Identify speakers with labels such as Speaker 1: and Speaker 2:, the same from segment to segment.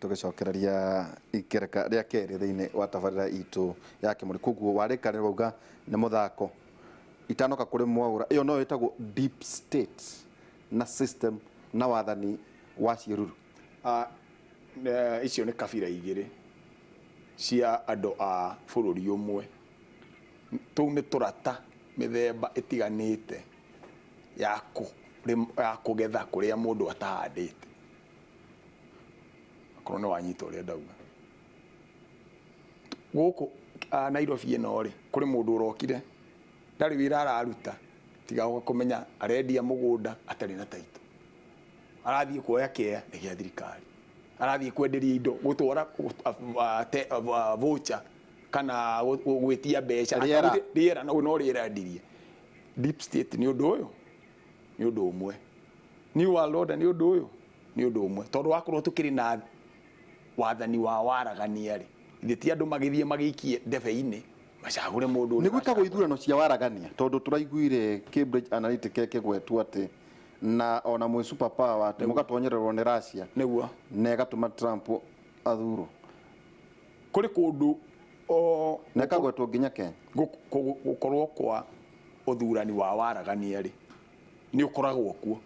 Speaker 1: Tũgĩcokereria ikereka rĩa kerĩ thĩinĩ wa tabarĩra itũ ya Kĩmũrĩ. Koguo warĩka wauga nĩ mũthako itanoka kũrĩ Mwaũra, ĩyo no ĩtagwo deep state na system na wathani wa ciĩruru.
Speaker 2: Icio nĩ kabira igĩrĩ cia andũ a bũrũri ũmwe. Tũu nĩ tũrata mĩthemba ĩtiganĩte ya kũgetha kũrĩa mũndũ atahandĩte. Akorwo nĩ wanyita ũrĩa ndauga. Gũkũ Nairobi ĩno rĩ, kũrĩ mũndũ ũrokire ndarĩ wĩra araruta tiga kũmenya arendia mũgũnda atarĩ na title. Arathiĩ kuoya kĩea nĩ gĩa thirikari, arathiĩ kwenderia indo, gũtwara voucher kana gwĩtia mbeca.
Speaker 1: Rĩera.
Speaker 2: Rĩera no rĩera endirie. Deep state nĩ ũndũ ũyũ, nĩ ũndũ ũmwe. New World Order nĩ ũndũ ũyũ, nĩ ũndũ ũmwe. Tondũ wakorwo tũkĩrĩ na wathani wa waragania rĩ, ithe ti andũ magĩthiĩ magĩikie ndebe-inĩ macagũre mũndũ
Speaker 1: ũrĩa. Nĩ gwĩkagwo ithurano cia waragania, tondũ tũraiguire Cambridge Analytica ĩkĩgwetwo atĩ na ona mwĩ super power atĩ mũgatonyererwo nĩ Russia.
Speaker 2: Nĩguo.
Speaker 1: Na ĩgatũma Trump athurwo.
Speaker 2: Kũrĩ kũndũ o
Speaker 1: na ĩkagwetwo nginya Kenya.
Speaker 2: Gũkorwo kwa ũthurani wa waragania rĩ, nĩ ũkoragwo kuo,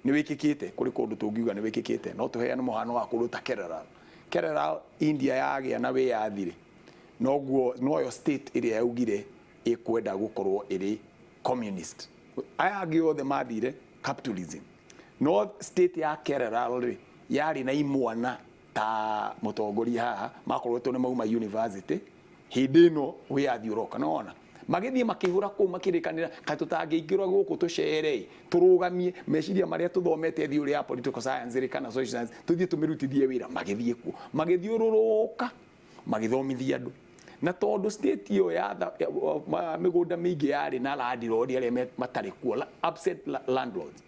Speaker 2: nĩ wĩkĩkĩte. Kũrĩ kũndũ tũngiuga nĩ wĩkĩkĩte. No tũheane mũhano wa kũndũ ta Kerala. Kerala, India yagĩa na wĩyathi rĩ, noguo noyo state ĩrĩa yaugire ĩkwenda gũkorwo ĩrĩ communist. Aya angĩ othe mathire capitalism, no state ya Kerala rĩ, yarĩ na imwana ta mũtongoria haha makoretwo nĩ mauma university hĩndĩ ĩno wĩyathi ũroka. Nĩwona magĩthiĩ makĩhũra kũu, makĩrĩkanĩra kaĩ tũtangĩingĩra gũkũ tũcere tũrũgamie meciria marĩa tũthomete theory ya political science rĩ, kana social science, tũthiĩ tũmĩrutithie wĩra. Magĩthiĩ kuo, magĩthiũrũrũka, magĩthomithia andũ. Na tondũ state ĩyo ya mĩgũnda mĩingĩ yarĩ na landlord arĩa matarĩ kuo, absent landlords,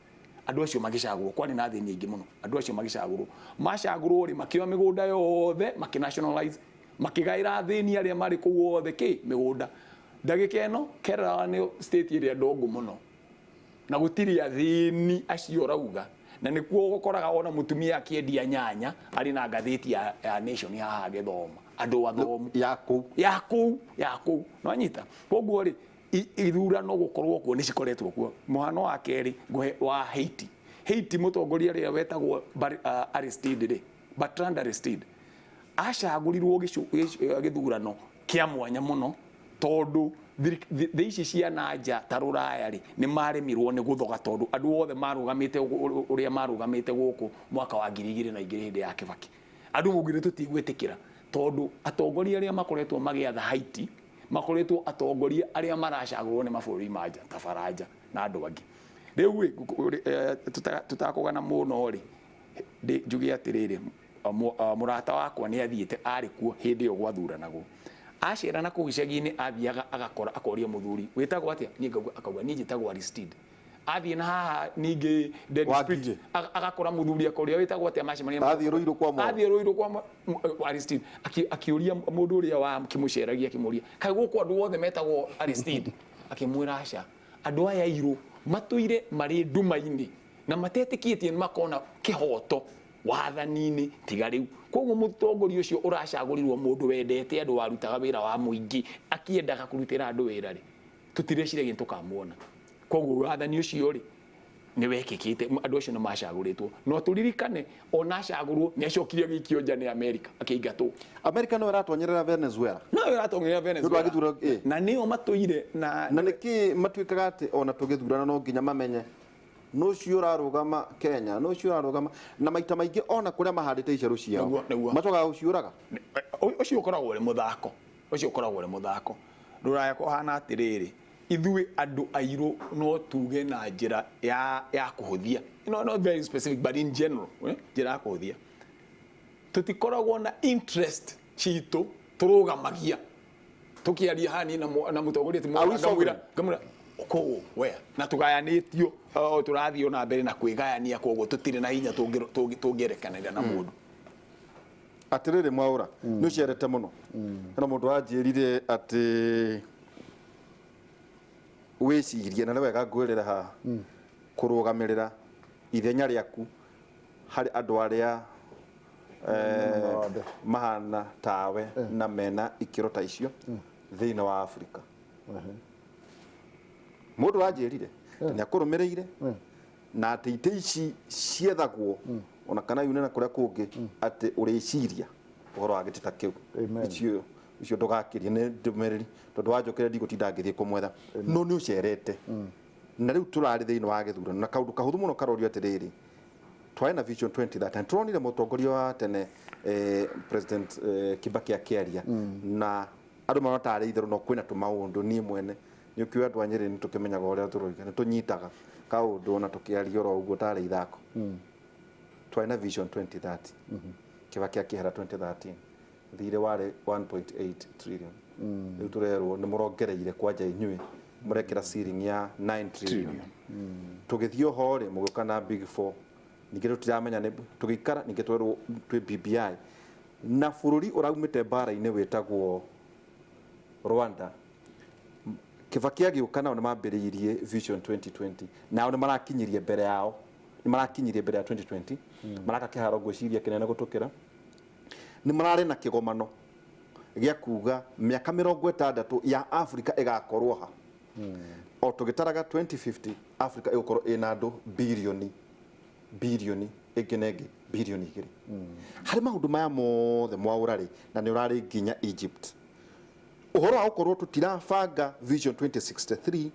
Speaker 2: andũ acio magĩcagũrwo. Kwarĩ na thĩni aingĩ mũno. Andũ acio magĩcagũrwo, macagũrwo rĩ, makĩoya mĩgũnda yothe, makĩnationalize, makĩgaĩra athĩni arĩa marĩ kũu othe kĩ mĩgũnda. Ndagĩka ĩno Kerala nĩ state ĩrĩa ndongu mũno na gũtirĩ athĩni acio ũrauga. Na nĩkuo ũkoraga ona mũtumia akĩendia nyanya arĩ na ngathĩti ya Nation haha agĩthoma, andũ athomu.
Speaker 1: Ya kũu.
Speaker 2: Ya kũu, ya kũu, nwanyita. Koguo rĩ, ithurano gũkorwo kuo nĩ cikoretwo kuo. Mũhano wa kerĩ ngũhe wa Haiti. Haiti, mũtongoria rĩrĩa wetagwo Aristide rĩ, Bertrand Aristide, acagũrirwo gĩthurano kĩa mwanya mũno, tondũ thĩ ici cia nanja ta rũraya rĩ, nĩ maremirwo nĩ gũthoga, tondũ andũ othe marũgamĩte ũrĩa marũgamĩte gũkũ mwaka wa 2002 hĩndĩ ya Kibaki. Andũ maugire tũtigwĩtĩkĩra, tondũ atongoria arĩa makoretwo magĩatha Haiti makoretwo atongoria arĩa maracagũrwo nĩ mabũrũri ma nja ta Baranja na andũ angĩ. Rĩu rĩ, tũtakũgana mũno rĩ, njuge atĩrĩrĩ, mũrata wakwa nĩ athiĩte, arĩ kuo hĩndĩ ĩyo gwathuranagwo. Acera na kũu icagi-inĩ, athiaga agakora, akoria mũthuri, "Wĩtagwo atĩa?" Niĩ ngauga, akauga, "Niĩ njĩtagwo Aristide." Athiĩ na haha ningĩ Dennis
Speaker 1: Wangigĩ.
Speaker 2: Pitt, agakora mũthuri, akoria, "Wĩtagwo atĩa?" Macemania.
Speaker 1: Athiĩ Rũirũ kwa Mwaura.
Speaker 2: Athiĩ Rũirũ kwa Aristide, akĩũria mũndũ ũrĩa wakĩmũceragia, akĩmũria, "Kaĩ gũkũ andũ othe metagwo Aristide?" Akĩmwĩra, "Aca, andũ aya airũ matũire marĩ nduma-inĩ na matetĩkĩtie nĩ makona kĩhoto wathani-inĩ tiga rĩu." Koguo mũtongoria ũcio ũracagũrirwo, mũndũ wendete andũ, warutaga wĩra wa mũingĩ, akĩendaga kũrutĩra andũ wĩra rĩ, tũtireciragia nĩ tũkamuona. Koguo wathani ũcio rĩ, nĩ wekĩkĩte, andũ acio nĩ macagũrĩtwo. No tũririkane ona acagũrwo nĩ acokire agĩikio nja nĩ Amerika, akĩingatwo.
Speaker 1: Amerika no ĩratonyerera Venezuela.
Speaker 2: No ĩratonyerera Venezuela.
Speaker 1: Nĩ ũndũ wa gĩthurano, ĩ.
Speaker 2: Na nĩo matũire na
Speaker 1: Na nĩkĩ matuĩkaga atĩ ona tũgĩthurana no nginya mamenye nũ ũcio ũrarũgama Kenya, nũ ũcio ũrarũgama, na maita maingĩ ona kũrĩa mahandĩte icerũ ciao
Speaker 2: Nĩguo, nĩguo.
Speaker 1: macokaga gũciũraga.
Speaker 2: Ũcio ũkoragwo ũrĩ mũthako, ũcio ũkoragwo ũrĩ mũthako. Rũraya kũhana atĩrĩrĩ, ithuĩ andũ airũ no tuge na njĩra ya kũhũthia, no, not very specific but in general, njĩra ya kũhũthia, tũtikoragwo na interest citũ tũrũgamagia. Tũkĩaria haha niĩ na mũtongoria ti
Speaker 1: Are we
Speaker 2: ngamwĩra
Speaker 1: sovereign?
Speaker 2: ngamwĩra kũũ where na tũgayanĩtio, o, tũrathiĩ ona mbere na kwĩgayania, koguo tũtirĩ na hinya tũngĩerekanĩra na mũndũ.
Speaker 1: Atĩrĩrĩ Mwaũra, nĩ ũcerete mũno. Hena mũndũ wanjĩrire atĩ wĩcirie, na nĩ wega ngwĩrĩre haha, kũrũgamĩrĩra ithenya rĩaku harĩ andũ arĩa
Speaker 3: Mothe.
Speaker 1: Mahana tawe na mena ikĩro ta icio thĩinĩ wa Afrika. Mũndũ wanjĩrire nĩ akũrũmĩrĩire na atĩ itĩ ici ciethagwo ona kana yune na kũrĩa kũngĩ, atĩ ũrĩciria ũhoro wa gĩtĩ ta kĩu.
Speaker 3: Amen.
Speaker 1: Icio ndũgakĩrie nĩ ndũmĩrĩri, tondũ wanjũkĩre ndigũtinda ngĩthiĩ kũmwetha, no nĩ ũcerete na rĩu tũrarĩ thĩinĩ wa gĩthurano na kaũndũ kahũthũ mũno karorio atĩrĩrĩ, twarĩ na Vision 2030. Tũronire mũtongoria wa tene, President Kibaki akĩaria na andũ marona tarĩ itherũ, no kwĩna tũmaũndũ. Niĩ mwene nĩ ũkĩũĩ andũ a Nyĩrĩ nĩ tũkĩmenyaga ũrĩa tũroiga, nĩ tũnyitaga kaũndũ na tũkĩaria oro ũguo tarĩ ithako. Twarĩ na Vision 2030, Kibaki akĩhera 2013, thirĩ warĩ 1.8 trillion. Rĩu tũrerwo nĩ mũrongereire kwanja, inyuĩ mũrekĩra ceiling ya 9 trillion. Tũgĩthiĩ oho rĩ, mũgĩũka na Big Four, ningĩ tũtiramenya nĩ tũgĩikara, ningĩ twerwo twĩ BBI na bũrũri ũraumĩte mbara-inĩ wĩtagwo Rwanda. Kibaki agĩũka nao nĩ mambĩrĩirie Vision 2020, nao nĩ marakinyirie mbere yao, nĩ marakinyirie mbere ya 2020, maraka kĩharo ngwĩciria kĩnene gũtũkĩra. Nĩ mararĩ na kĩgomano gĩa kuga mĩaka 60 ya Afrika ĩgakorwo ha. O tũgĩtaraga 2050 Africa ĩgũkorwo ĩna andũ birioni birioni ĩngĩ na ĩngĩ birioni 2. Harĩ maũndũ maya mothe mwaũra rĩ, na nĩ ũrarĩ nginya Egypt, ũhoro wa gũkorwo tũtirabanga Vision 2063,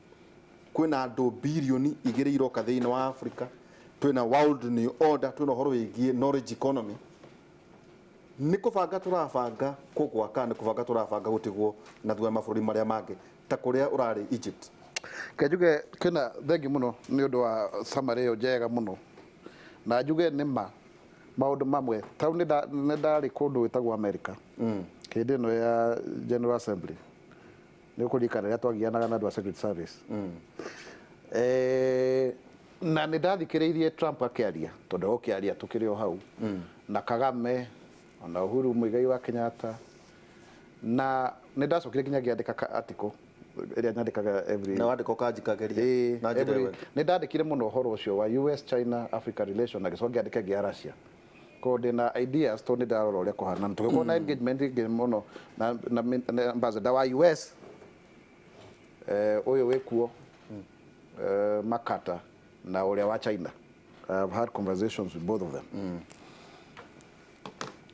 Speaker 1: kwĩna andũ birioni 2 iroka thĩinĩ wa Africa, twĩna world new order, twĩna ũhoro wĩgiĩ knowledge economy, nĩ kũbanga tũrabanga kũgwa kana nĩ kũbanga tũrabanga gũtigwo na thutha mabũrũri marĩa mangĩ ta kũrĩa ũrarĩ Egypt?
Speaker 3: Ke njuge kĩna thengi mũno nĩ ũndũ wa summary ĩyo njega mũno, na njuge nĩ ma maũndũ mamwe tau nĩ ndarĩ kũndũ gwĩtagwo America hĩndĩ ĩno ya General Assembly. Nĩ ũkũririkana rĩrĩa twagianaga na andũ a Secret Service. Na nĩ ndathikĩrĩirie Trump akĩaria, tondũ egũkĩaria tũkĩrĩ o hau na Kagame ona Uhuru Muigai wa Kenyatta, na nĩ ndacokire nginya ngĩandĩka ka article ĩrĩa nyandĩkaga every
Speaker 1: Na wandĩka ũkanjikagĩria na njĩra ĩyo.
Speaker 3: Nĩ ndandĩkire mũno ũhoro ũcio wa US China Africa relation, na gĩcoka ngĩandĩka ĩngĩ ya Russia. Koguo ndĩna ideas tondũ nĩ ndarora ũrĩa kũhana. Na tũgĩkorwo na engagement ĩngĩ mũno na ambassador wa US, ũyũ wĩkuo, Makata, na ũrĩa wa China. I have had conversations with both of them.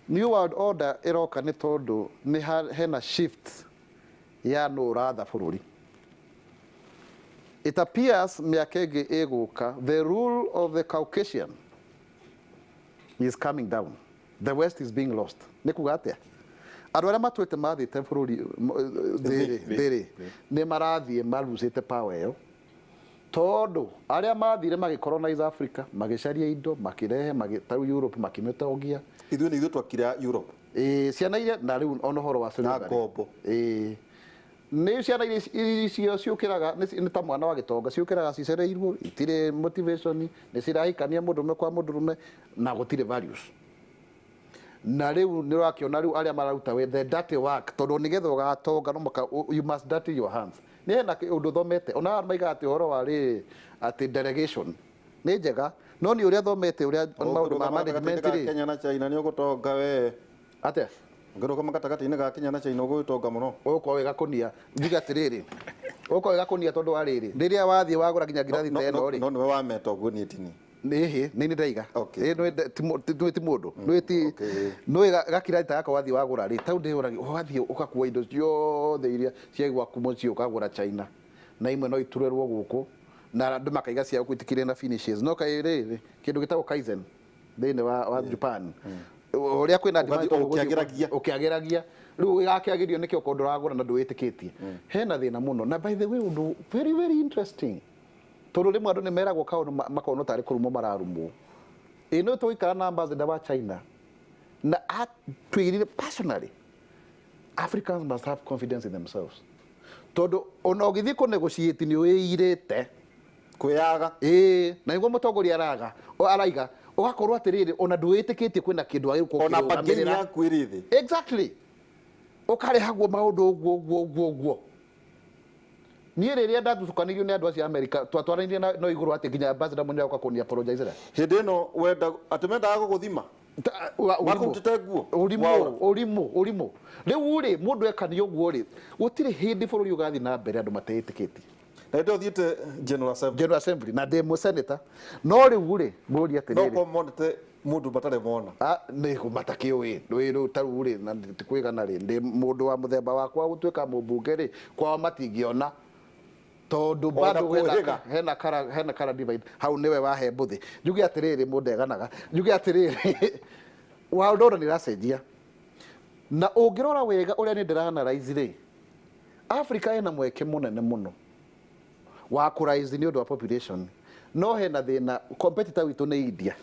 Speaker 3: New World Order ĩroka nĩ tondũ nĩ hena shift ya nũ ũratha bũrũri. It appears mĩaka ĩngĩ ĩgũka, the rule of the Caucasian is coming down, the West is being lost. Nĩ kuga atĩa? Andũ arĩa matwĩte mathĩte bũrũri thĩ thĩ nĩ marathiĩ marucĩte power ĩyo, tondũ arĩa mathire magĩcolonize Africa, magĩcaria indo, makĩrehe ta rĩu Europe makĩmĩtongia.
Speaker 1: Ithuĩ nĩ ithuĩ twakire Europe.
Speaker 3: Ĩĩ, ciana iria na rĩu ona ũhoro wa
Speaker 1: na
Speaker 3: slavery.
Speaker 1: Ngombo.
Speaker 3: Ĩĩ, nĩ ciana iria icio ciũkĩraga nĩ ta mwana wa gĩtonga, ciũkĩraga cicereirwo, itirĩ motivation, nĩ cirahikania mũndũrũme kwa mũndũrũme na gũtirĩ values. Na rĩu nĩ ũrakĩona rĩu arĩa mararuta wĩ the dirty work, tondũ nĩgetha ũgatonga no mũhaka you must dirty your hands. Nĩ hena ũndũ thomete ona haha maigaga atĩ ũhoro wa rĩrĩ, atĩ delegation nĩ njega, no nĩ ũrĩa thomete ũrĩa maũndũ ma management rĩ.
Speaker 1: Kenya na China nĩ ũgũtonga we.
Speaker 3: Atĩa?
Speaker 1: Ũngĩrũgama gatagatĩ-inĩ ga Kenya na China ũgũgĩtonga mũno.
Speaker 3: Ũgũkorwo wĩ gakũnia, njuge atĩrĩrĩ, ũgũkorwo wĩ gakũnia, tondũ wa rĩrĩ, rĩrĩa wathiĩ wagũra nginya ngirathi ta ĩno rĩ.
Speaker 1: No nĩwe wameta ũguo, niĩ tini.
Speaker 3: Nĩ hĩ nĩ ndaiga.
Speaker 1: Okay.
Speaker 3: Ĩ, nĩ ti mũndũ nĩ ti nĩ gakirathi ta gaka wathiĩ wagũra rĩ, tau ndĩũragia wathiĩ ũgakua indo ciothe iria cia gwaku mũciĩ ũkagũra China, na imwe no iturĩrwo gũkũ na andũ makaiga cia gũkũ itikĩrĩ na finishes, no kaĩ rĩrĩ kĩndũ gĩtagwo Kaizen thĩinĩ wa Japan, ũrĩa kwĩna demand.
Speaker 1: Ũgathiĩ ũkĩagĩragia.
Speaker 3: Ũkĩagĩragia rĩu ĩgakĩagĩrio nĩkĩo okorwo ndũragũra na ndwĩtĩkĩtie hena thĩna mũno. Na by the way, ũndũ very very interesting, tondũ rĩmwe andũ nĩ meragwo kaũndũ makonwo tarĩ kũrumwo mararumwo. Ĩ no tũgĩikara na ambassador wa China na atwĩrire personally, Africans must have confidence in themselves, tondũ ona ũgĩthiĩ kũ negotiate nĩ wĩirĩte.
Speaker 1: Kwĩyaga.
Speaker 3: Ĩĩ, na nĩguo mũtongoria araga araiga ũgakorwo atĩrĩrĩ, ona ndwĩtĩkĩtie kwĩna kĩndũ wagĩrĩirwo
Speaker 1: ona bargaining
Speaker 3: gũkĩrũgamĩrĩra.
Speaker 1: Yaku ĩrĩ thĩ.
Speaker 3: Exactly, ũkarehagwo maũndũ ũguo ũguo ũguo ũguo. Niĩ rĩrĩa ndathutũkanirio nĩ andũ acio a America, twatwaranire no igũrũ atĩ nginya ambassador mũnene oka kũni apologize.
Speaker 1: Hĩndĩ ĩno wenda atĩ mendaga gũgũthima. Makũrutĩte nguo?
Speaker 3: Ũrimũ.
Speaker 1: Mwaũra.
Speaker 3: Ũrimũ, ũrimũ. Rĩu rĩ, mũndũ ekania ũguo rĩ, gũtirĩ hĩndĩ bũrũri ũgathiĩ na mbere andũ mateĩtĩkĩtie.
Speaker 1: Na hĩndĩ ĩyo ũthiĩte General Assembly.
Speaker 3: General Assembly na ndĩ mũseneta. No rĩu rĩ, ngũria
Speaker 1: No
Speaker 3: atĩrĩrĩ.
Speaker 1: korwo monete mũndũ matarĩ mona.
Speaker 3: Ah, nĩ matakĩũĩ rĩ, rĩu ta rĩu rĩ, na ti kwĩgana rĩ, ndĩ mũndũ wa mũthemba wakwa gũtuĩka mũmbunge rĩ, kwao matingĩona tondũ
Speaker 1: Ona
Speaker 3: bado hena
Speaker 1: kũhĩga.
Speaker 3: hena kara divide hau. Nĩwe wahe mbũthĩ. Njuge atĩrĩrĩ, mũndũ eganaga, njuge atĩrĩrĩ, world order nĩ ĩracenjia, na ũngĩrora wega ũrĩa nĩ ndĩra analyze rĩ, Africa ĩna mweke mũnene mũno wa kũraise nĩ ũndũ wa population, no hena thĩna. Competitor witũ nĩ India.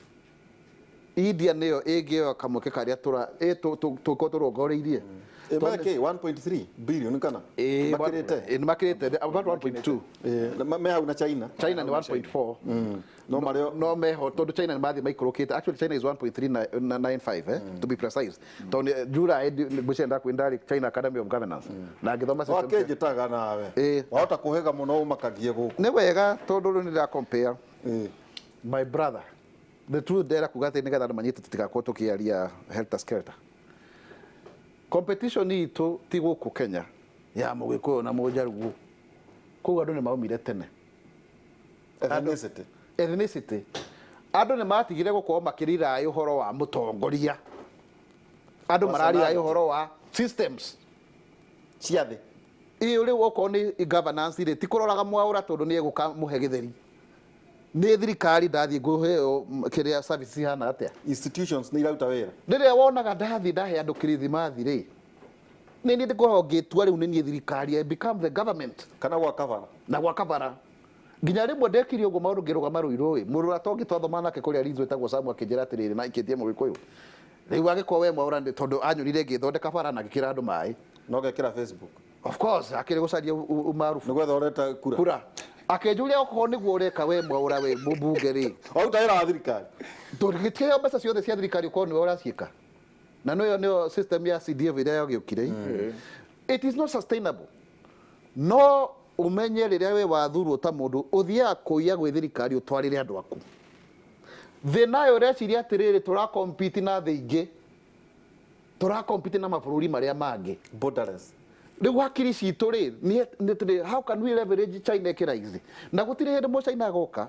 Speaker 3: India nĩyo ĩngĩoya kamweke karĩa tũra tũkorwo tũrongoreirie.
Speaker 1: Meke 1.3 billion kana makĩrĩte.
Speaker 3: Nĩ makĩrĩte, about 1.2.
Speaker 1: Na me hau na China.
Speaker 3: China nĩ 1.4.
Speaker 1: No marĩo.
Speaker 3: No meho tondũ China nĩ mathiĩ maikũrũkĩte. Actually, China is 1.395, to be precise, tondũ July ngwĩciria ndakwĩ ndarĩ China Academy of Governance na ngĩthoma system.
Speaker 1: Wakĩnjĩtaga nawe. Wahota kũhĩga mũno ũmakagie gũkũ.
Speaker 3: Nĩ wega, tondũ rĩu nĩ ndĩra compare. My brother, the truth ndera kuga atĩ nĩgetha andũ manyite, tũtigakorwo tũkĩaria helter skelter. Competition itũ ti gũkũ Kenya ya Mũgĩkũyũ na Mũjaruo, kũu andũ nĩ maumire tene.
Speaker 1: Ethnicity.
Speaker 3: Ethnicity, andũ nĩ matigire gũkorwo makĩriraĩ ũhoro wa mũtongoria, andũ marariraĩ ũhoro wa systems
Speaker 1: cia thĩ.
Speaker 3: Ĩĩ, rĩu okorwo nĩ governance rĩ, ti kũroraga Mwaũra tondũ nĩ egũka mũhe gĩtheri, nĩ thirikari ndathiĩ ngũheo kĩrĩa service cihana atĩa.
Speaker 1: Institutions nĩ iraruta wĩra.
Speaker 3: Rĩrĩa wonaga ndathiĩ ndahe andũ kirithimathi rĩ, nĩ niĩ ndĩkoragwo ngĩtua rĩu nĩ niĩ thirikari, I become the government.
Speaker 1: Kana gwa kabara.
Speaker 3: Na gwa kabara nginya rĩmwe ndekire ũguo maũndũ ngĩrũgama Rũirũ ĩ, mũndũ ũrĩa tongĩ twathoma nake kũrĩa Leeds wĩtagwo Samu akĩnjĩra atĩrĩrĩ, na ikĩtie Mũgĩkũyũ rĩu agĩkorwo we Mwaũra nĩ tondũ anyonire ngĩthondeka bara na ngĩkĩra andũ maĩ.
Speaker 1: No gekĩra Facebook.
Speaker 3: Of course, akĩrĩ gũcaria umaarufu.
Speaker 1: Nĩ gwetha ũreta kura.
Speaker 3: Kura. Akĩnjũria, okorwo nĩguo ũreka we Mwaũra, we mũmbunge rĩ,
Speaker 1: waruta wĩra wa thirikari,
Speaker 3: tũgĩtiheo mbeca ciothe cia thirikari ũkorwo nĩwe ũraciĩka, na nĩyo nĩyo system ya CDF ĩrĩa yagĩũkire. It is not sustainable. No ũmenye rĩrĩa we wathurwo ta mũndũ ũthiaga kũiya gwĩ thirikari ũtwarĩre andũ aku. Thĩ nayo ũreciria atĩrĩrĩ, tũra compete na thĩ ingĩ, tũra compete na mabũrũri marĩa mangĩ.
Speaker 1: Borderless.
Speaker 3: Rĩu hakiri citũ rĩ, how can we leverage China ĩkĩraizi? Na gũtirĩ hĩndĩ mũchaina agoka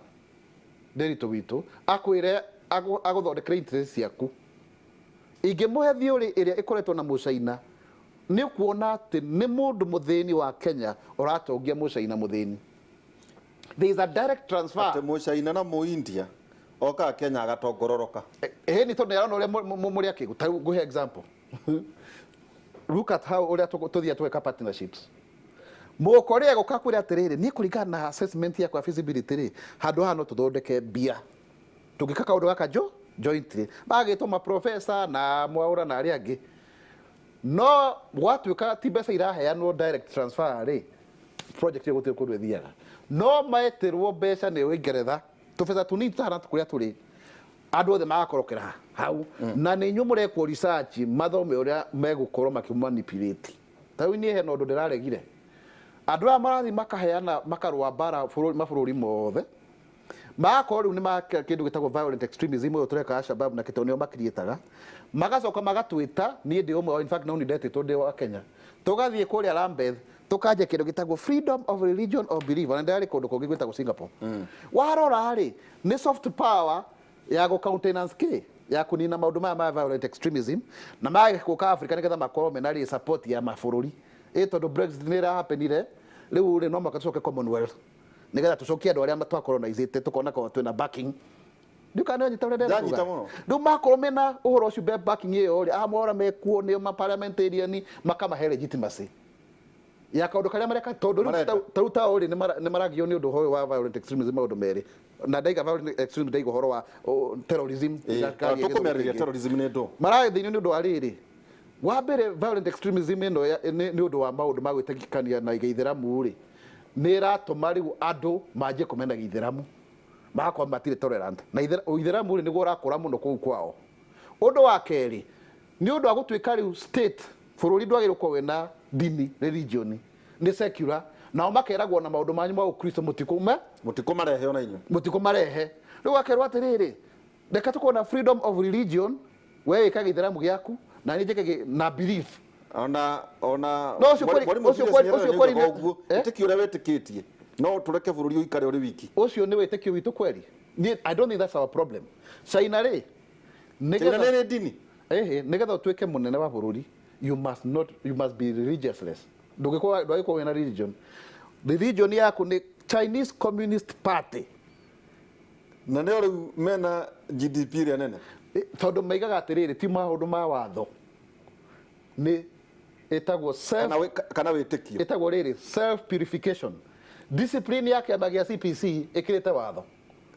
Speaker 3: ndĩritũ witũ akwĩre agũthondekere interest ciaku. Ingĩmũhe theory ĩrĩa ĩkoretwo na mũcaina, nĩ ũkuona atĩ nĩ mũndũ mũthĩni wa Kenya ũratongia mũcaina mũthĩni. There is a direct transfer.
Speaker 1: Atĩ mũcaina na mũindia okaga Kenya agatongororoka.
Speaker 3: Ĩĩ, nĩ tondũ nĩarona ũrĩa mũrĩ akĩgu. Ta rĩu ngũhe example, look at how ũrĩa tũthiaga tũgeka partnerships. Mũkoria gũka kwĩra atĩrĩrĩ, niĩ kũringana na assessment yakwa ya feasibility rĩ, handũ haha no tũthondeke mbia tũngĩka kaũndũ gaka jointly. Magĩtwo maprofesa na Mwaũra na arĩa angĩ, no gwatuĩka ti mbeca iraheanwo direct transfer rĩ, project ĩyo gũtirĩ kũndũ ĩthiaga. No metĩrwo mbeca nĩ Ũingeretha, tũbeca tũnini tũtahana kũrĩa tũrĩ, andũ othe magakorokera hau, na nĩ inyuĩ mũrekwo research mathome ũrĩa megũkorwo makĩmanipulate. Ta rĩu niĩ hena ũndũ ndĩraregire. Andũ aya marathiĩ makaheana, makarũa mbara mabũrũri mothe, magakorwo rĩu nĩ maka kĩndũ gĩtagwo violent extremism, ũyũ tũreka Shabab na kĩtoo nĩo makiriĩtaga, magacoka magatwĩta. Niĩ ndĩ ũmwe, in fact no nĩ ndetĩtwo ndĩ wa Kenya, tũgathiĩ kũrĩa Lambeth tũkanjia kĩndũ gĩtagwo freedom of religion or belief. Ona ndĩrarĩ kũndũ kũngĩ gwĩtagwo Singapore. Warora rĩ, nĩ soft power ya gũ countenance kĩ ya kũnina maũndũ maya ma violent extremism, na magĩũka Africa nĩgetha makorwo mena rĩ support ya mabũrũri ĩ, tondũ Brexit nĩ ĩrahapenire. Rĩu rĩ, no mũhaka tũcoke Commonwealth nĩgetha tũcokie andũ arĩa twacolonizĩte, tũkona korwo twĩna backing. Ndiũ kana nĩ ũrĩa ndĩrenda
Speaker 1: Ndanyita
Speaker 3: kuga.
Speaker 1: mũno.
Speaker 3: Rĩu makorwo mena ũhoro ũcio backing ĩyo rĩ, amora mekuo nĩo ma parliamentarian, makamahe legitimacy ya kaũndũ karĩa mareka, tondũ rĩu
Speaker 1: Marenda.
Speaker 3: Ta rĩu tao rĩ, nĩ maragio nĩ ũndũ ũyũ wa violent extremism. Maũndũ merĩ na ndaiga violent extremism, ndaiga ũhoro wa terrorism.
Speaker 1: Tũkũmĩarĩria terrorism nĩ ndũ.
Speaker 3: Marathĩnio nĩ ũndũ wa rĩrĩ. Wa mbere, violent extremism ĩno nĩ ũndũ wa maũndũ ma gwĩtĩkania na gĩithĩramu rĩ, nĩ ĩratũma rĩu andũ manjie kũmena gĩithĩramu, magakorwo matirĩ tolerant na ũithĩramu rĩ, nĩguo ũrakũra mũno kũu kwao. Ũndũ wa kerĩ, nĩ ũndũ wa gũtuĩka rĩu state, bũrũri ndwagĩrĩirwo gũkorwo wĩna ndini, religion nĩ secular, nao makeragwo na maũndũ manyu ma ũkristo mũtikũme
Speaker 1: Mũtikũmarehe ona inyuĩ.
Speaker 3: Mũtikũmarehe. Rĩu akerwo atĩrĩrĩ, reke tũkorwo na freedom of religion. We wĩka gĩithĩramu gĩaku na niĩ njĩke na belief.
Speaker 1: Ona ona.
Speaker 3: No, ũcio kweli-
Speaker 1: Mwalimu
Speaker 3: ũcio
Speaker 1: Julius
Speaker 3: kweli-
Speaker 1: Nyerere
Speaker 3: ũcio
Speaker 1: nĩaugaga
Speaker 3: kweli nĩ-
Speaker 1: ũguo
Speaker 3: Eh?
Speaker 1: ĩtĩkio ũrĩa wĩtĩkĩtie no tũreke bũrũri ũikare ũrĩ wiki.
Speaker 3: Ũcio nĩ wĩtĩkio witũ kweli. Niĩ, I don't think that's our problem. China rĩ,
Speaker 1: China
Speaker 3: nĩgetha
Speaker 1: nĩ ĩrĩ ndini.
Speaker 3: Ehe, nĩgetha ũtuĩke mũnene wa bũrũri, you must not, you must be religiousless. Ndũngĩkorwo, ndwagĩkorwo wĩna religion. Religion yaku nĩ Chinese Communist Party.
Speaker 1: Na nĩo rĩu mena GDP ĩrĩa nene.
Speaker 3: Tondũ maigaga atĩrĩrĩ, ti maũndũ ma watho, nĩ ĩtagwo self
Speaker 1: Kana wĩtĩkio.
Speaker 3: Ĩtagwo rĩrĩ, self purification. Discipline ya kĩama gĩa CPC ĩkĩrĩte watho.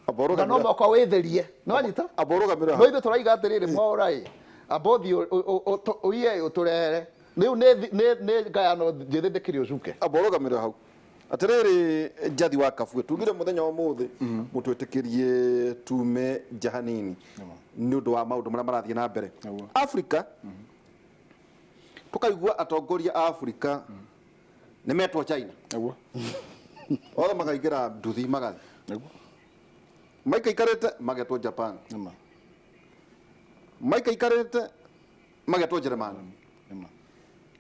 Speaker 1: Amba
Speaker 3: Na no
Speaker 1: ũrũgamĩre.
Speaker 3: mũhaka wĩtherie, nĩwanyita?
Speaker 1: Amba ũrũgamĩre
Speaker 3: No
Speaker 1: hau.
Speaker 3: ithuĩ tũraiga atĩrĩrĩ, mwaũra ĩ, amba ũthiĩ ũiye ũtũrehere rĩu nĩ ngayano njĩthĩ ndĩkĩrĩ ũcuke.
Speaker 1: Amba ũrũgamĩre hau. Atĩrĩrĩ, Njathi wa Kabue, tugire mũthenya wa ũmũthĩ mũtwĩtĩkĩrie tume nja hanini nĩ ũndũ wa maũndũ marĩa marathiĩ na mbere Afrika. Tũkaigua atongoria a Afrika nĩ metwo China. Othe makaingĩra nduthi magathi. Maikaikarĩte magetwo Japan. Maikaikarĩte magetwo Jeremani.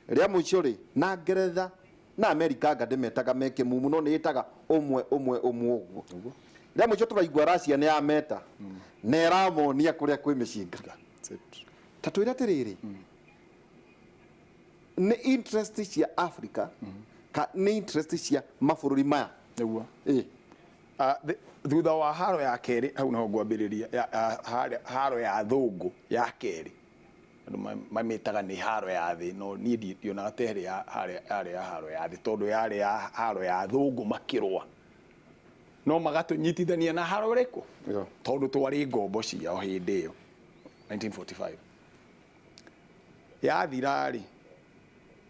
Speaker 1: Rĩa mũico rĩ, na Ngeretha na Amerika anga ndĩmetaga meke mumu, no nĩ ĩtaga ũmwe ũmwe ũmwe ũguo. Rĩa mũico tũraigua Russia nĩ yameta na ĩramonia kũrĩa kwĩ mĩcinga.
Speaker 2: That's it.
Speaker 1: Ta twĩre atĩrĩrĩ, nĩ interest cia Africa ka nĩ interest cia mabũrũri maya? Ĩ.
Speaker 2: Thutha wa haro ya kerĩ, hau niho ngwambĩrĩria haro ya thũngũ ya kerĩ. Andũ mamĩtaga nĩ haro ya thĩ, no niĩ ndionaga ta ĩrĩ ya yarĩ ya haro ya thĩ, tondũ yarĩ ya haro ya thũngũ makĩrũa, no magatũnyitithania na haro ĩrĩkũ? Tondũ twarĩ ngombo ciao hĩndĩ ĩyo. 1945 yathira rĩ,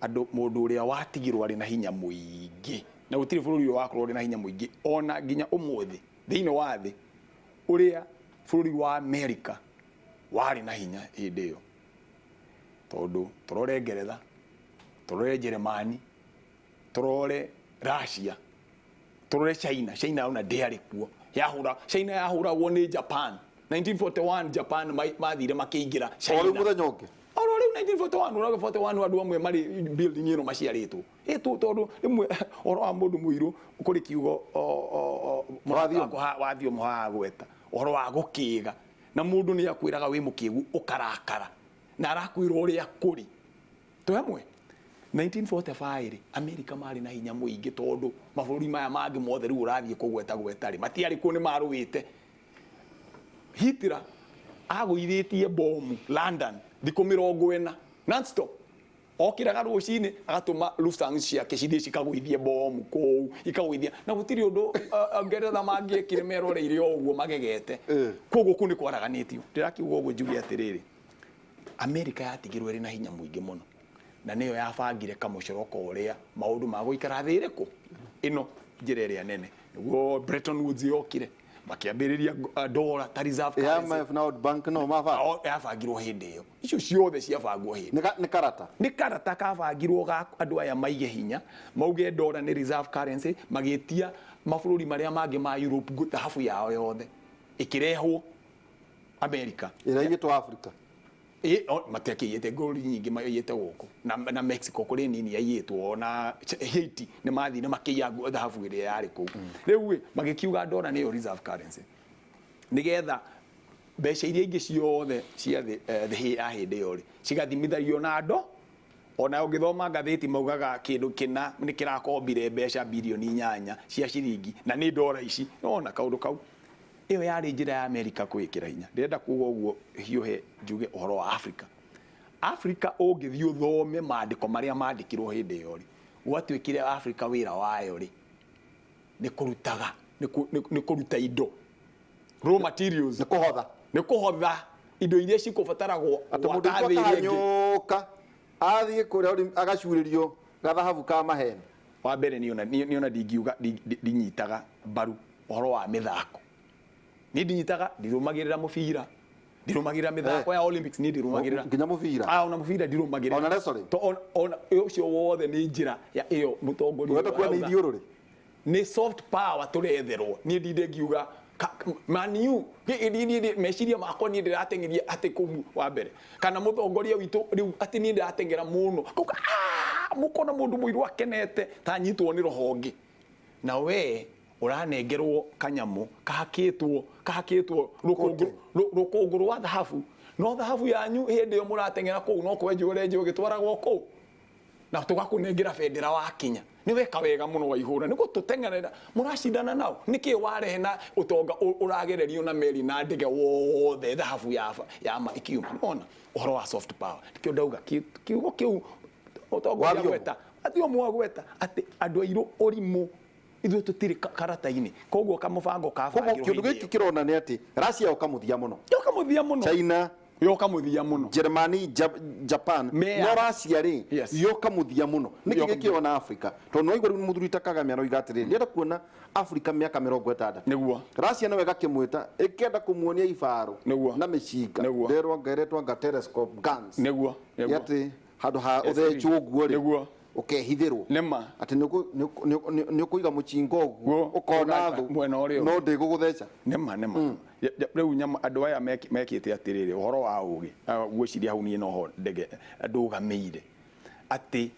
Speaker 2: andũ, mũndũ ũrĩa watigirwo arĩ na hinya mũingĩ, na gũtirĩ bũrũri ũrĩa wakorwo ũrĩ na hinya mũingĩ ona nginya ũmũthĩ thĩinĩ wa thĩ ũrĩa bũrũri wa Amerika warĩ na hinya hĩndĩ ĩyo. Tondũ tũrore Ngeretha, tũrore Jeremani, tũrore Russia, tũrore China. China ona ndĩarĩ kuo. Yahũra, China yahũragwo nĩ Japan 1941. Japan mathire makĩingĩra
Speaker 1: O rĩu
Speaker 2: China.
Speaker 1: Mũthenya ũngĩ.
Speaker 2: Oro rĩu 1941, ũraga 41, andũ amwe marĩ building ĩno maciarĩtwo ĩtũ, tondũ rĩmwe ũhoro wa mũndũ mũirũ kũrĩ kiugo
Speaker 1: Wathiomi.
Speaker 2: Wathiomo haha gweta ũhoro wa gũkĩga, na mũndũ nĩ akwĩraga wĩ mũkĩgu, ũkarakara, na arakwĩra ũrĩa kũrĩ. Twĩ hamwe? 1945 rĩ, Amerika marĩ na hinya mũingĩ, tondũ mabũrũri maya mangĩ mothe rĩu ũrathiĩ kũgweta gweta rĩ, matiarĩ kuo, nĩ marũĩte. Hitler agũithĩtie bomu London thikũ 40 non-stop. Okĩraga rũcinĩ agatũma Lufthansa ciake cithiĩ cikagũithie bomu kũu, ikagũithia, na gũtirĩ ũndũ Ngeretha mangĩekire, meroreire o ũguo magegete. Koguo kũu nĩ kwaraganĩtio. Ndĩrakiuga ũguo njuge atĩrĩrĩ, Amerika yatigirwo ĩrĩ na hinya mũingĩ mũno, na nĩyo yabangire kamũcoro ka ũrĩa maũndũ magũikara thĩ ĩrĩkũ ĩno njĩra ĩrĩa nene. Nĩguo Bretton Woods yokire, makĩambĩrĩria dollar ta reserve currency.
Speaker 1: IMF na World Bank no maba.
Speaker 2: Yabangirwo hĩndĩ ĩyo, icio ciothe ciabangwo hĩndĩ
Speaker 1: Nĩ karata.
Speaker 2: Nĩ karata kabangirwo ga andũ aya maige hinya, mauge dollar nĩ reserve currency, magĩtia mabũrũri marĩa mangĩ ma Europe thahabu yao yothe ĩkĩrehwo America.
Speaker 1: Ĩrĩa ĩgĩtwo Africa.
Speaker 2: Matiakĩiyĩte ngũri nyingĩ, maiyĩte gũkũ na Mexico kũrĩ nini yaiyĩtwo, na Haiti nĩ mathire makĩiya thahabu ĩrĩa yarĩ kũu. Rĩu ĩ, magĩkiuga dollar nĩyo reserve currency, nĩgetha mbeca iria ingĩ ciothe cia thĩ, thĩ ya hĩndĩ ĩyo rĩ, cigathimithario na ndo. Ona ũngĩthoma ngathĩti maugaga kĩndũ kĩna nĩ kĩrakombire mbeca birioni 8 cia ciringi, na nĩ ndora ici. Ona kaũndũ kau, ĩyo yarĩ njĩra ya Amerika kwĩkĩra hinya. Ndĩrenda kuga ũguo hiũhe njuge ũhoro wa Africa. Africa, ũngĩthiĩ ũthome maandĩko marĩa mandĩkirwo hĩndĩ ĩyo rĩ, gwatuĩkire Africa wĩra wayo rĩ nĩ kũrutaga, nĩ kũruta indo, raw materials.
Speaker 1: Nĩ kũhotha.
Speaker 2: Nĩ kũhotha indo iria cikũbataragwo
Speaker 1: Atĩ mũndũ
Speaker 2: gwaka thĩ ĩrĩa ĩngĩ.
Speaker 1: Akahanyũka athiĩ kũrĩa agacurĩrio gathahabu ka maheni.
Speaker 2: Wa mbere, niĩ ona ndingiuga ndinyitaga mbaru ũhoro wa mĩthako. Niĩ ndinyitaga, ndirũmagĩrĩra mũbira, ndirũmagĩrĩra mĩthako ya Olympics, niĩ ndirũmagĩrĩra.
Speaker 1: Nginya mũbira?
Speaker 2: Ah, ona mũbira ndirũmagĩrĩra.
Speaker 1: Ona wrestling?
Speaker 2: To ona ũcio wothe nĩ njĩra ya ĩyo mũtongoria
Speaker 1: Ũrenda
Speaker 2: ũyũ
Speaker 1: kuona
Speaker 2: arauga.
Speaker 1: ithiũrũrĩ.
Speaker 2: Nĩ soft power tũretherwo. Niĩ ndinde ngiuga Man U meciria makwa niĩ ndĩrateng'eria atĩ kũu wa mbere kana mũtongoria witũ rĩu atĩ niĩ ndĩrateng'era mũno. Kauga, "Ah, mũkona mũndũ mũirũ akenete ta nyitwo nĩ roho ũngĩ." Na we ũranengerwo kanyamũ kahakĩtwo kahakĩtwo rũkũngũ rũkũngũ rwa thahabu, no thahabu yanyu hĩndĩ ĩyo mũrateng'era kũu no kwenjwo ũrenjwo ĩgĩtwaragwo kũu, na tũgakũnengera bendera wakinya. Nĩ weka wega mũno waihũra nĩ gũtũteng'erera mũracindana nao. Nĩkĩ warehe na ũtonga ũragererio na meri na ndege wothe thahabu ya ma ikiuma? Nona ũhoro wa soft power nĩkĩo ndauga kiugo kĩu ũtongoria
Speaker 1: Wathiomo.
Speaker 2: Gweta athiomo gweta atĩ andũ airũ ũrimũ ithuĩ tũtirĩ karata-inĩ, koguo kamũbango
Speaker 1: Koguo
Speaker 2: kabangirwo
Speaker 1: kĩndũ
Speaker 2: hĩndĩ
Speaker 1: gĩkĩ
Speaker 2: ĩyo.
Speaker 1: kĩronania atĩ Russia yoka mũthia mũno.
Speaker 2: Yoka mũthia mũno.
Speaker 1: China.
Speaker 2: Yoka mũthia mũno.
Speaker 1: Germany, Japan.
Speaker 2: Mea.
Speaker 1: No Russia rĩ, yoka mũthia mũno. Nĩkĩ
Speaker 2: Yoka.
Speaker 1: gĩkĩona Africa? Tondũ nĩwaigua rĩu mũthuri ta Kagame aroiga atĩrĩrĩ, ndĩrenda kuona Africa mĩaka 60. Russia nayo ĩgakĩmwĩta ĩkĩenda kũmuonia ibaru na mĩcinga. Nderwo anga ĩretwo anga telescope guns.
Speaker 2: Nĩguo.
Speaker 1: Atĩ handũ ha
Speaker 2: S3.
Speaker 1: ũthecwo ũguo rĩ, ũkehithĩrwo. Atĩ nĩ ũkũiga mũcinga ũguo
Speaker 2: Guo,
Speaker 1: ũkona thũ
Speaker 2: mwena ũrĩa ũngĩ.
Speaker 1: no ndĩgũgũtheca.
Speaker 2: Nĩma nĩma. Rĩu nyama andũ aya mekĩte atĩrĩrĩ, ũhoro wa ũgĩ, ngwĩciria hau niĩ noho ndege ndũgamĩire atĩ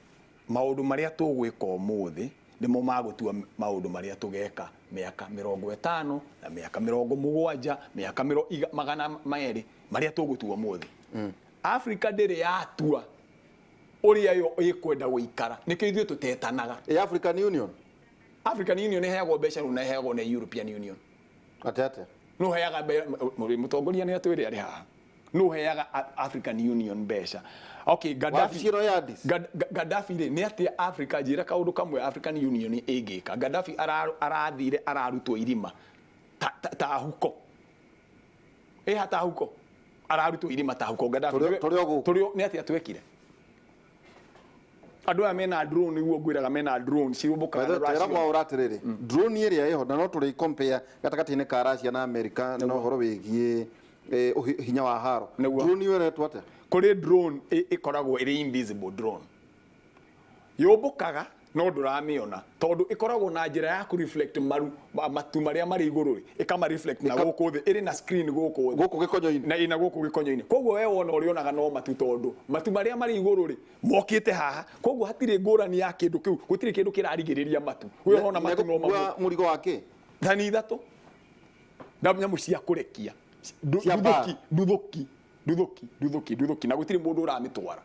Speaker 2: maũndũ marĩa tũgwĩka ũmũthĩ nĩmo magũtua maũndũ marĩa tũgeka mĩaka 50 na mĩaka 70, mĩaka 200, marĩa tũgũtua ũmũthĩ. Afrika ndĩrĩ yatua ũrĩa yo ĩkwenda gũikara, nĩkĩo ithuĩ tũtetanaga.
Speaker 1: Ĩ African Union?
Speaker 2: African Union ĩheagwo mbeca rĩu na ĩheagwo nĩ European Union.
Speaker 1: Atĩ atĩa?
Speaker 2: No heaga mũtongoria nĩ atwĩre arĩ haha, no heaga African Union mbeca. Okay, Gaddafi.
Speaker 1: Wabici ĩno ya Addis?
Speaker 2: Gaddafi rĩ, nĩ atĩa Africa? Njĩra kaũndũ kamwe African Union ĩngĩka. Gaddafi arathire ararutwo irima ta huko, ĩha ta huko, ararutwo irima ta huko Gaddafi.
Speaker 1: Tũrĩ o gũkũ.
Speaker 2: Tũrĩ o. Nĩ atĩa twekire? Andũ aya mena drone, nĩguo ngwĩraga, mena drone ciũmbũkaga na
Speaker 1: Tera
Speaker 2: Russia.
Speaker 1: Mwaũra atĩrĩrĩ, drone ĩrĩa ĩho na no tũrĩ compare gatagatĩ-inĩ ka Russia na America na ũhoro wĩgiĩ hinya wa haro. Drone ĩyo ĩretwo atĩa?
Speaker 2: Kũrĩ drone ĩkoragwo ĩrĩ invisible drone, yũmbũkaga no ndũramĩona tondũ ĩkoragwo na njĩra ya kũ-reflect maru matu marĩa marĩ igũrũ rĩ, ĩkama reflect na gũkũ thĩ, ĩrĩ na screen gũkũ thĩ.
Speaker 1: Gũkũ gĩkonyo-inĩ.
Speaker 2: Na ĩna gũkũ gĩkonyo-inĩ, koguo we wona ũrĩonaga no matu tondũ matu marĩa marĩ igũrũ rĩ mokĩte haha, koguo hatirĩ ngũrani ya kĩndũ kĩu, gũtirĩ kĩndũ kĩrarigĩrĩria matu, we ũrona matu no
Speaker 1: Negũkua
Speaker 2: mamwe.
Speaker 1: Mũrigo wa kĩ?
Speaker 2: Thani ithatũ na nyamũ cia kũrekia.
Speaker 1: Cia
Speaker 2: nduthũki
Speaker 1: mbara.
Speaker 2: Nduthũki, nduthũki, nduthũki, nduthũki, na gũtirĩ mũndũ ũramĩtwara.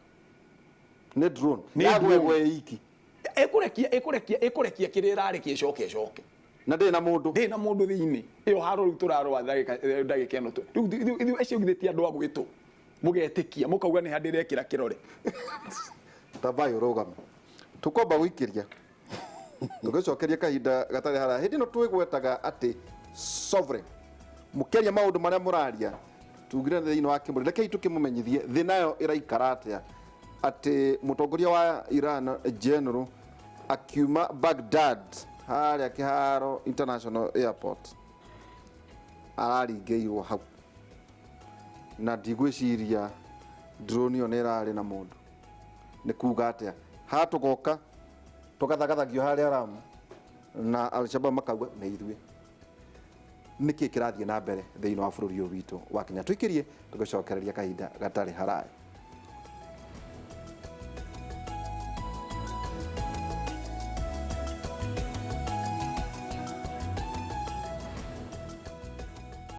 Speaker 1: Nĩ drone.
Speaker 2: Nĩ
Speaker 1: Yagwegwe
Speaker 2: drone.
Speaker 1: iki.
Speaker 2: Ĩkũrekia, ĩkũrekia, ĩkũrekia kĩrĩa ĩrarekia, ĩcoke ĩcoke.
Speaker 1: Na ndĩrĩ na mũndũ.
Speaker 2: Ndĩrĩ na mũndũ thĩinĩ. Ĩyo haro rĩu tũrarũa ndagĩka ĩno rĩu ithuĩ acio githĩ ti andũ a gwĩtwo mũgetĩkia mũkauga nĩ ha ndĩrekĩra kĩrore.
Speaker 1: Tambai ũrũgame, tũkwamba gũikĩria tũgĩcokeria kahinda gatarĩ haraya. Hĩndĩ ĩno twĩgwetaga atĩ sovereign mũkĩaria maũndũ marĩa mũraria tugire thĩinĩ wa kĩmũrĩ, rekei tũkĩmũmenyithie thĩ nayo ĩraikara atĩa, atĩ mũtongoria wa Iran General akiuma Baghdad harĩa kĩharo International Airport araringĩirwo hau, na ndigwĩciria drone ĩyo nĩ ĩrarĩ na mũndũ. Nĩ kuga atĩa haha tũgoka tũgathagathagio harĩa Ramu na Al-Shabaab makauga nĩ ithuĩ? Nĩkĩ kĩrathiĩ na mbere thĩinĩ wa bũrũri ũyũ witũ wa Kenya? Tũikĩrie tũgĩcokereria kahinda gatarĩ haraya.